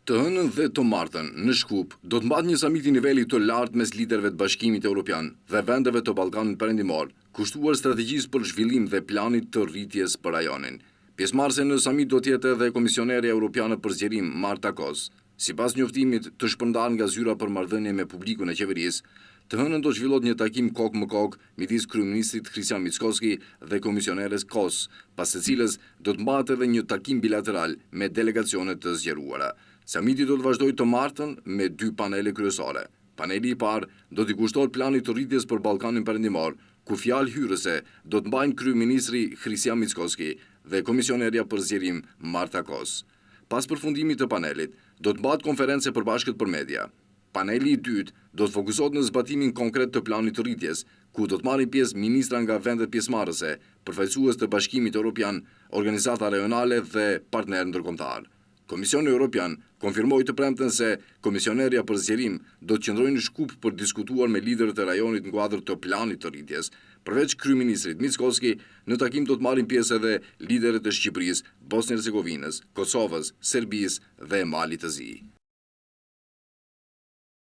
Të hënën dhe të martën, në Shkup, do të mbahet një samit i nivelit të lartë mes liderëve të Bashkimit Europian dhe vendeve të Ballkanit Perëndimor, kushtuar strategjisë për zhvillim dhe planit të rritjes për rajonin. Pjesëmarrëse në samit do të jetë edhe Komisionerja Europiane për Zgjerim, Marta Kos. Sipas njoftimit të shpërndarë nga Zyra për Marrëdhënie me Publikun e Qeverisë, të hënën do të zhvillohet një takim kokë më kokë midis kryeministrit Hristijan Mickoski dhe komisioneres Kos, pas së cilës do të mbahet edhe një takim bilateral me delegacione të zgjeruara. Samiti do të vazhdojë të martën me dy panele kryesore. Paneli i parë do t'i kushtohet planit të rritjes për Ballkanin Perëndimor, ku fjalë hyrëse do të mbajnë kryeministri Hristijan Mickoski dhe komisionerja për zgjerim Marta Kos. Pas përfundimit të panelit, do të mbahet konferencë e përbashkët për media. Paneli i dytë do të fokusohet në zbatimin konkret të planit të rritjes, ku do të marrin pjesë ministra nga vendet pjesëmarrëse, përfaqësues të Bashkimit Europian, organizata rajonale dhe partnerë ndërkombëtarë. Komisioni Europian konfirmoi të premten se Komisionerja për Zgjerim do të qëndrojë në Shkup për të diskutuar me liderët e rajonit në kuadër të planit të rritjes. Përveç kryeministrit Mickoski, në takim do të marrin pjesë edhe liderët e Shqipërisë, Bosnjë-Hercegovinës, Kosovës, Serbisë dhe Malit të Zi.